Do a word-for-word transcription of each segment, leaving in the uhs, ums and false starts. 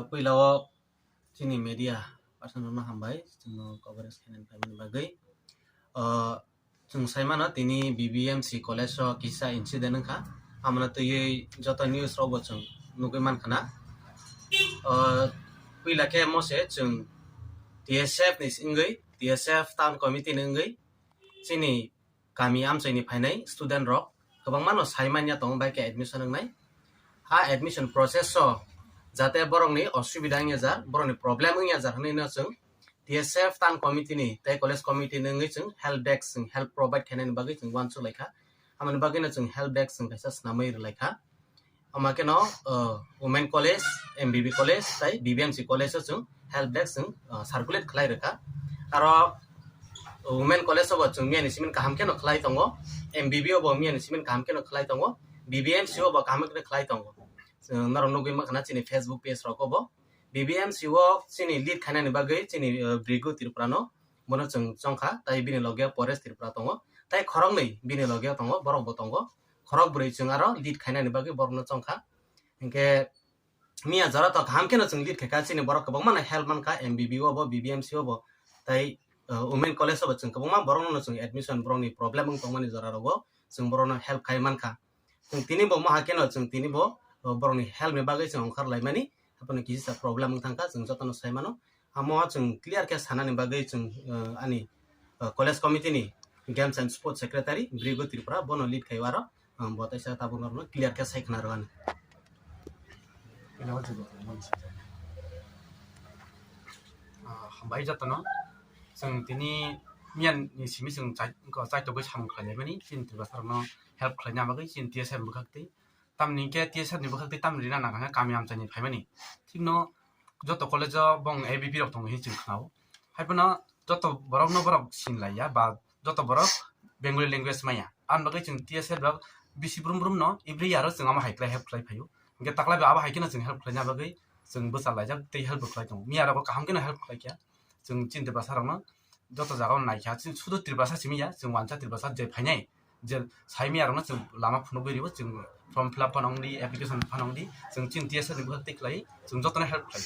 Puila o chini media person rokno hambai, chwngno coverage khainani phaimani bagwi. O, chwng sai mano tini B B M C college o kisa incident wngkha, amoni twiwi joto news rokbo chwng nugwi mankha na. O, puila khe mose chwng T S F ni wngwi, T S F town committee ni wngwi chini kami amchaini phainai student rok kwbangma no sai manya tongo, bai khe admission wngnai. Ha admission process o jate borokni osubida wngya jar, borokni problem wngya jar hwnwi no chwng T S F town committee ni tei college committee ni wngwi chwng help desk, chwng help provide khainani bagwi chwng uansuk laikha. Amoni bagwi no chwng help desk chwng kaisa swnamwi rwlaikha. Ama kheno, uh, Women College, M B B College tei B B M C College o chwng help desk chwng, uh, circulate khlai rwkha. Aro Women College o bo chwng miyani simi kaham kheno khlai tongo, M B B o bo miyani simi kaham kheno khlai tongo, B B M C o bo kaham kheno khlai tongo. Chwng norok nugwi mankha na chini Facebook page rok o bo. B B M C o chini lead khainani bagwi chini, uh, Brigu Tripura no, bono chwng chongkha, tei bini loge Paresh Tripura tongo, tei khoroknwi bini loge tongo, borok bo tongo, khorok bwrwi chwng aro lead khainani bagwi borokno chongkha. Hinkhe miya jora to kaham kheno chwng lead khaikha, chini borok kwbangma no help mankha, M B B o bo, B B M C o bo, tei, uh, Women College o bo chwng kwbangma borokno chwng admission, borokni problem wng tongmani jora rogo chwng borokno help khai mankha. Chwng tini bo maha kheno chwng tini bo, uh, borokni help ni bagwi chwng ongkhar laimani, haphano kisa problem wng thangkha, chwng jotono sai mano. Amo chwng clear khe sanani bagwi chwng, uh, ani, uh, college committee ni Games and Sports Secretary Brigu Tripura bono lead khai aro, um, bo teisa tabuk norokno clear khe sai khna rwani. Ah, hambai jotono. Chwng tini miyan ni simi chwng chai-, chaitogwi samung khlai laimani, chini Tiprasa rokno help khlaina bagwi chini T S F bwkhak twi. Tamni hinkhe T S F ni bwkhak twi tamni rina nang kha kami amchaini phaimani. Thikno joto college o bong A B P rok tongo hinwi chwng khnao. Haiphano joto borokno borok sinlaiya ba joto borok Bengali language maya. Aboni bagwi chwng T S F rok bisi brum brum no every year o chwng amo hai khlai help khlai phaio. Hinkhe taklai bo abo hai kheno chwng help khlaina bagwi chwng bwchalaijak tei help bo khlai tongo. Miya rogo kaham kheno help khlai kha. Chwng chini Tiprasa rokno joto jaga o naikha, chwng sudu Tiprasa simi ya, chwng wansa Tiprasa je phainai, je sai miya rokno chwng lama phunugwi rio, chwng form fill up phano wngdi, application phano wngdi, chwng chini T S F ni bwkhak twi khlai, chwng jotono help khlai.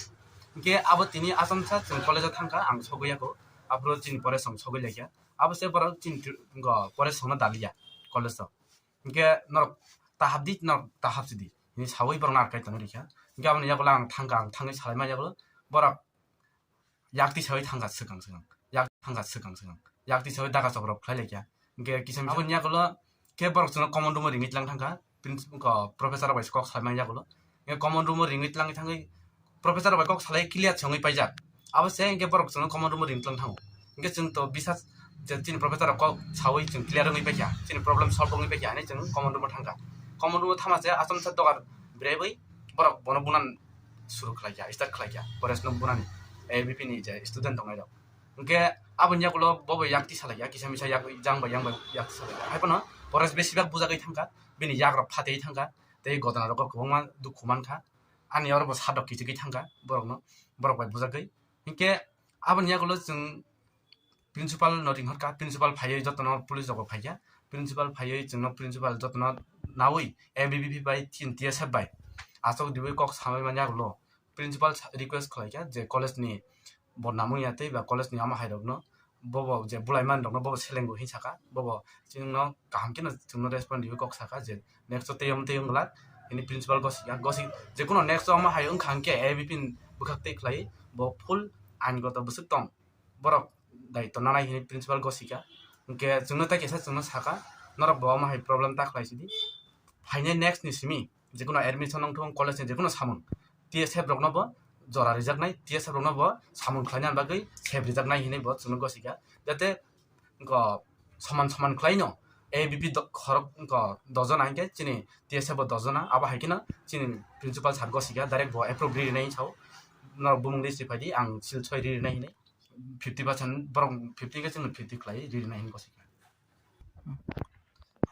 Hinkhe abo tini achomsa chwng college o thangkha, ang sogwi yago, aphuru chini pore chwng sogwi laikha, abo se borok chini tri-, go pore chwngno daliya college o. Hinkhe norok ta hapdi, norok ta hapsidi, hinwi sawi borokno arkai tongwi rikha. Hinkhe aboni yagulo ang thangkha, ang thangwi salaima yagulo borok yakti sawi thangkha swkang swkang, yak thangkha swkang swkang, yakti sawi daga chopra khlai laikha. Hinkhe kisa aboni yagulo khe borok chwngno common room o ringwi tlang thangkha, princ-, ko professor rok bai kok salaimani yagulo. Hinkhe common room o ringwi tlangwi thangwi professor rok bai kok salai clear se wngwi paijak. Abo se hinkhe borok chwngno common room o ring tlang thango. Hinkhe chwng to bisa je chini professor rok kok sawi chwng clear wngwi paikha, chini problem solve wngwi paikha hinwi chwng common room o thangkha. Common room o thangma se achomsa dogar bwrwi borok bono bunan suru khlaikha, start khlaikha, Paresh no bunani, A B P ni je student tongnai rok. Hinkhe aboni yagulo bobo yakti salaikha, kisa misa yak, jang bai yang bai yakti salaikha. Haiphano Paresh besibak bujagwi thangkha, bini yak rok phatwi thangkha, tei godona rogo kwbangma dukhu mankha. Ani oro bo sadok kichigwi thangkha borokno, borok bai bujagwi. Hinkhe aboni yagulo chwng principal no ringhorkha, principal phaiwi jotono police rok bo phaikha, principal phaiwi chwngno principal jotono nawi A B V P bai chini T S F bai achuk diwi kok samwi manya ulo principal sa-, request khlaikha je college ni bo namung ya tei ba college ni ama hai rokno bobo je bulai man rokno bobo selengo hin saka, bobo chwngno kaham kheno chwngno respond diwi kok saka je next o tei omo tei wng glak, ini principal gosika, gosik, jekuno next o omo hai wngkha hwnkhe A B P ni bwkhak tei khlai bo full ain goto bwswk tong, borok daitw nanai hinwi principal gosika. Hwnkhe chwngno tei kaisa chwngno saka, norok bo omo hai problem ta khlai sidi. Phainai next ni simi jekuno admission wngthung, college ni jekuno samung, T S F rokno bo jora rijaknai, T S F rokno bo samung khlaina bagwi sep rijaknai hinwi bo chwngno gosika. Jate wngkha soman soman khlaino A B P do-, khorok wngkha dojona hinkhe chini T S F bo dojona, abo hai kheno chini principal sir gosika direct bo approve ri rinai sao, norok bumung list ri phaidi, ang sil soi ri rinai hinwi fifty percent borok fifty khe chwngno fifty khlai ri rinai hinwi gosika.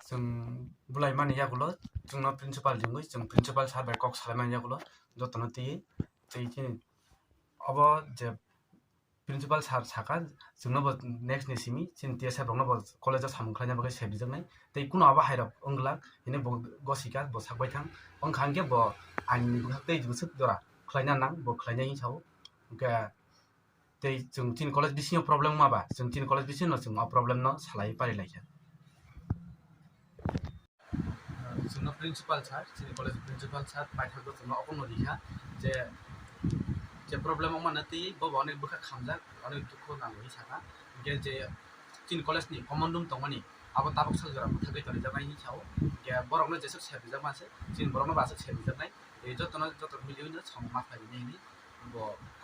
Chwng bulai mani yagulo chwngno principal ringwi chwng principal sir bai kok salai mani yagulo jotono twi twi chini obo je principal sir saka, chwngno bo next ni simi chini T S F rokno bo college o samung khlaina bagwi sep rijaknai. Tei kuno abo hai rok wng glak hinwi bo gosika, bo sak bai thang. Wngkha hwnkhe bo aini bwkhak tei bwswk jora khlaina nang, bo khlainai hinwi sao. Hwnkhe tei chwng chini college bisingo problem wngma ba, chwng chini college bisingo chwng o problem no salai pari lai kha. Chwngno principal sir, chini college principal sir paithakgo chwngno okhorno rikha je, je problem wngmano twi bobo onek bwkha khamjak, onek dukhu nango hinwi sakha. Hwnkhe je chini college ni common room tongmani abo tabuk sak jora mwthagwi tonijaknai hinwi sao. Hwnkhe borokno jeswk sep rijak manse, chini borokno bo aswk sep rijaknai. Tei jotono joto miliwi no samung ma khlai rwdi hinwi bo kok